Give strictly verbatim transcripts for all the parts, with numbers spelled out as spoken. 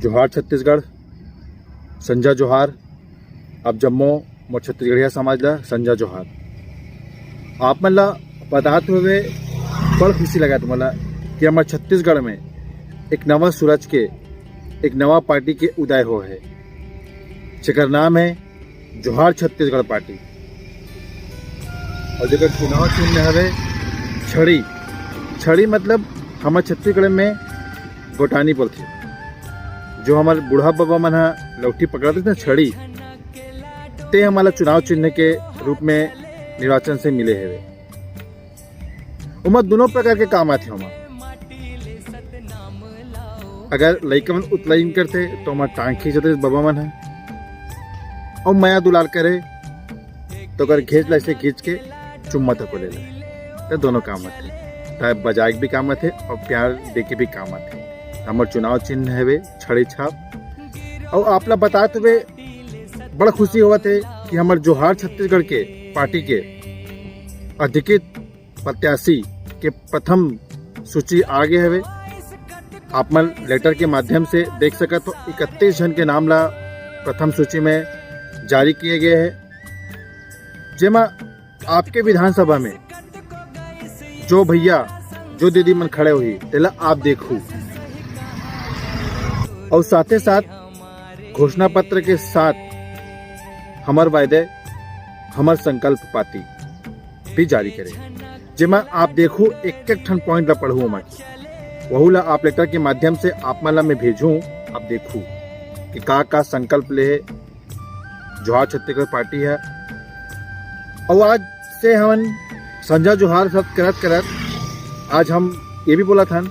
जोहार छत्तीसगढ़, संजा जोहार। आप जम्मो मोर छत्तीसगढ़िया समाज ला संजा जोहार। आप मन ला बतात हुए बड़ खुशी लगा तुमन ला कि हमर छत्तीसगढ़ में एक नवा सूरज के, एक नवा पार्टी के उदय हो है, जेकर नाम है जोहार छत्तीसगढ़ पार्टी। और जेकर चुनाव चिन्ह हवे छड़ी। छड़ी मतलब हमर छत्तीसगढ़ में गोटानी बोलथे, जो हमर बूढ़ा बाबा मन ह लौठी पकड़त रहिस ना, छड़ी, ते हमला चुनाव चिन्ह के रूप में निर्वाचन से मिले हवे। ओमा दोनों प्रकार के काम आथे। ओमा अगर लइका मन उतलाइन करथे तो ओमा टांग खींचत रहिस बाबा मन ह, अउ मया दुलार करे तो ओकर घेंच ला ऐसे खींच के चुम्मा तको ले ले, तो दोनों काम आथे। ताय बजाए के भी काम आथे और प्यार दे के भी काम आथे। हमर चुनाव चिन्ह हवे छड़ी छाप। और आप ला बतात हुए बड़ा खुशी होवत है कि हमर जोहार छत्तीसगढ़ के पार्टी के अधिकृत प्रत्याशी के प्रथम सूची आ गे हवे। आप मन लेटर के माध्यम से देख सकत हो, इकतीस झन के नाम ला प्रथम सूची में जारी किए गए है, जेमा आपके विधानसभा में जो भैया, जो दीदी मन खड़े होही, तेला आप देखू। और साथे साथ घोषणा पत्र के साथ हमर वायदे, हमर संकल्प पाती भी जारी करे, जेमा आप देखू एक एक ठन पॉइंट ला पढ़ू ओमा की, वहू ला आप लेटर के माध्यम से आप मन ला मैं भेजू। आप देखू कि का का संकल्प ले हे जोहार छत्तीसगढ़ पार्टी है। और आज से हमन संजा जोहार सब करत करत आज हम ये भी बोलत हन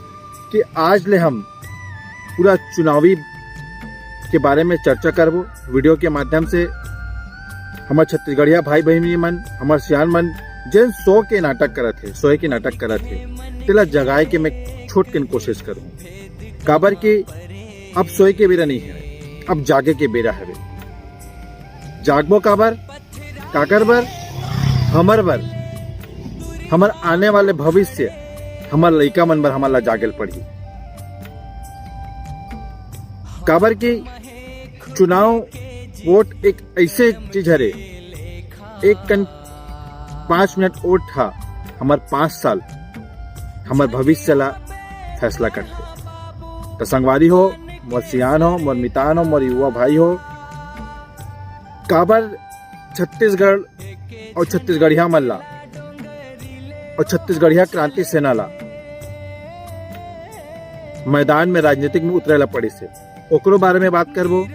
कि आज ले हम पूरा चुनावी के बारे में चर्चा करबो वीडियो के माध्यम से। हमर छत्तीसगढ़िया भाई बहिनी मन, हमर सियान मन, जेन सो के नाटक करत हे, सोए के नाटक करत हे, तेला जगाए के मैं छोट कन कोशिश करूँ। काबर कि अब सोए के बेरा नहीं है, अब जागे के बेरा हवे। जागबो काबर, काकर बर? हमर बर, हमर आने वाले भविष्य, हमर लइका मन बर हमन ला जागे ल पड़ही। काबर कि चुनाव वोट एक ऐसे चीज हरे, एक कन पाँच मिनट वोट हा हमर पाँच साल हमर भविष्य ला फैसला करथे। तो संगवारी हो, मोर सियान हो, मोर मितान हो, मोर युवा भाई हो, काबर छत्तीसगढ़ और छत्तीसगढ़िया मन ला और छत्तीसगढ़िया क्रांति सेना ला मैदान में राजनीतिक में उतरे ला पड़िस हे, ओकरो बारे में बात करबो।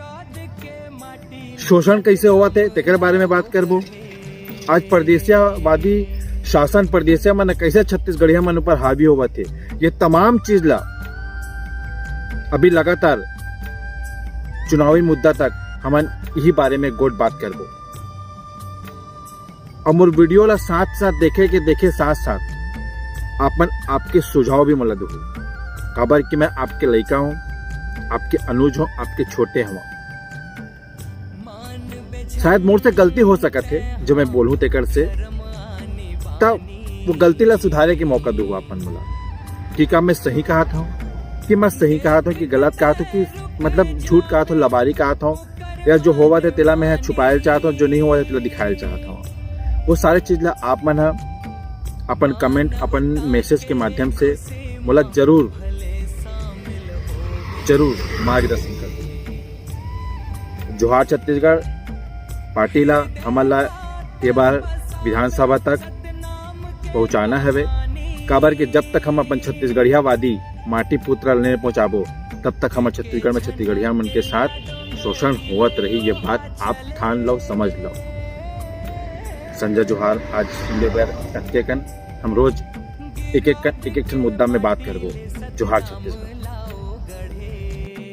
शोषण कैसे होवत हे, तेकर बारे में बात करबो। आज परदेसियावादी शासन परदेसिया मन कैसे छत्तीसगढ़िया मन ऊपर हावी होवत हे, ये तमाम चीज ला अभी लगातार चुनावी मुद्दा तक हमन यही बारे में गोठ बात करबो। और मोर वीडियो ला साथ साथ देखे के देखे साथ साथ आपन आपके सुझाव भी मोला दूहू, काबर कि मैं आपके लइका हूँ, आपके अनुज हूँ, आपके छोटे हूँ। शायद मोर से गलती हो सकत हे जो मैं बोलूँ तेकर से, तब वो गलती ला सुधारे के मौका दूहू आपन मोला कि का मैं सही कहत हूँ, कि मैं सही कहत हूँ, कि गलत कहत हूँ, कि मतलब झूठ कहत हूँ, लबारी कहत हूँ, या जो होवत हे तेला मैं छुपायल चाहत हूँ, जो नहीं होवत हे तेला दिखायल चाहत हूँ। वो सारे चीज ला आप मन ह अपन कमेंट, अपन मैसेज के माध्यम से मोला जरूर, जरूर मार्गदर्शन कर। जोहार छत्तीसगढ़ पार्टी ला हमन ला ये बार विधानसभा तक पहुंचाना हवे, काबर के जब तक हम अपन छत्तीसगढ़ियावादी माटी पुत्र ला नहीं पहुंचाबो, तब तक हमर छत्तीसगढ़ में छत्तीसगढ़िया मन के साथ शोषण होवत रही। ये बात आप ठान लो, समझ लो। संजय जोहार, आज सुनले बर अतके कन। हम रोज एक एक कन, एक एक ठन मुद्दा में बात करबो। जोहार छत्तीसगढ़।